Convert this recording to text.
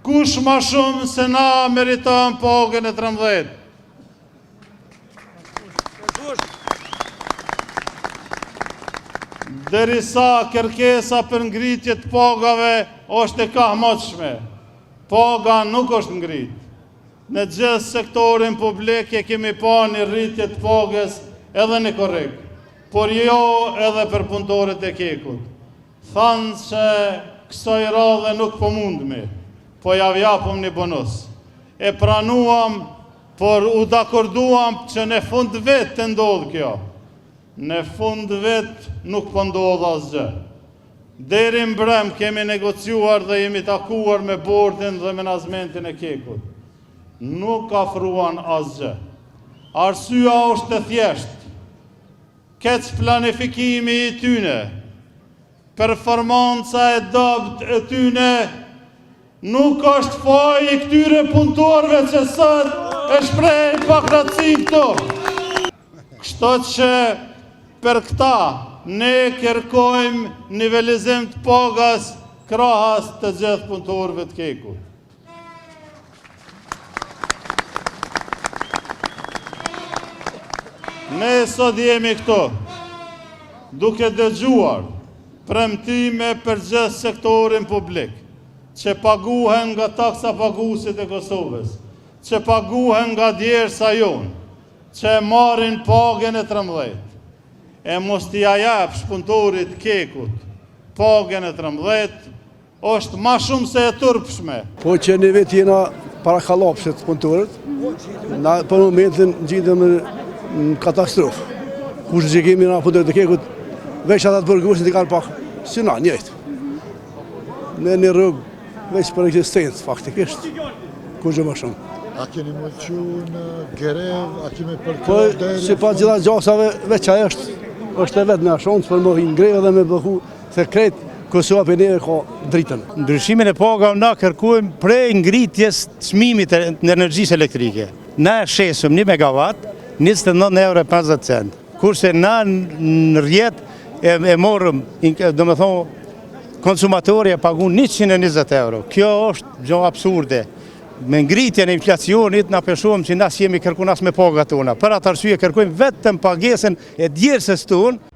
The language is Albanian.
Kush ma shumë se na meriton pagën e 13? Derisa kërkesa për ngritje të pagave është e kahmotshme, paga nuk është ngrit. Në gjithë sektorin publik e kemi pa një rritje të pagës edhe në korrik, por jo edhe për punëtorët e KEK-ut. Thanë se kësaj radhe nuk po mundmi, po jav japëm një bonus. E pranuam, por u dakorduam që në fund vit të ndodhë kjo. Në fund vit nuk po ndodhë asgjë. Deri mbrëm kemi negociuar dhe jemi takuar me bordin dhe menaxhmentin e KEK-ut. Nuk afruan asgjë. Arsyeja është e thjeshtë. Keqplanifikimi i tyne, performanca e dobët e tyne, nuk është faji i këtyre punëtorëve që sot e shprehin pakënaqësinë këtu. Kështu që për këta ne kërkojmë nivelizim të pagës krahas të gjithë punëtorëve të KEK-ut. Ne sot jemi këtu, duke dëgjuar premtime për gjithë sektorin publik, që paguhen nga taksapaguesit e Kosovës, që paguhen nga djersa jonë, që e marrin pagën e 13, e mos t'ia japsh punëtorit KEK-ut pagën e 13, Është ma shumë se e turpshme. Po që një vit jena para kollapsit punëtorët, na për momentin gjindemi në katastrofë. Kushtet që kemi na punëtorët e KEK-ut, veç ata të Burgosit i kanë pak, si na, njëjtë. Në një rrugë, veç për ekzistencë, faktikisht, kurgjë më shumë. A keni me çu në grevë, a kemi për Po, sipas gjitha gjasave, veç ajo është, është e vetmja shansë për me hi në grevë dhe me blloku Se krejt Kosova prej neve ka dritën. Ndryshimin e pagave na kërkojmë prej ngritjes çmimit të energjisë elektrike. Na e shesim 1 megawatt 29 euro 50 cent. Kurse na në rrjet e, e morëm, domethonë, konsumatori e pagun 120 euro. Kjo është gjo absurde. Me ngritjen e inflacionit na pe shohim që na s'jemi kërkun as me pagat tona. Për atë arsye kërkojmë vetëm pagesën e djersës tonë.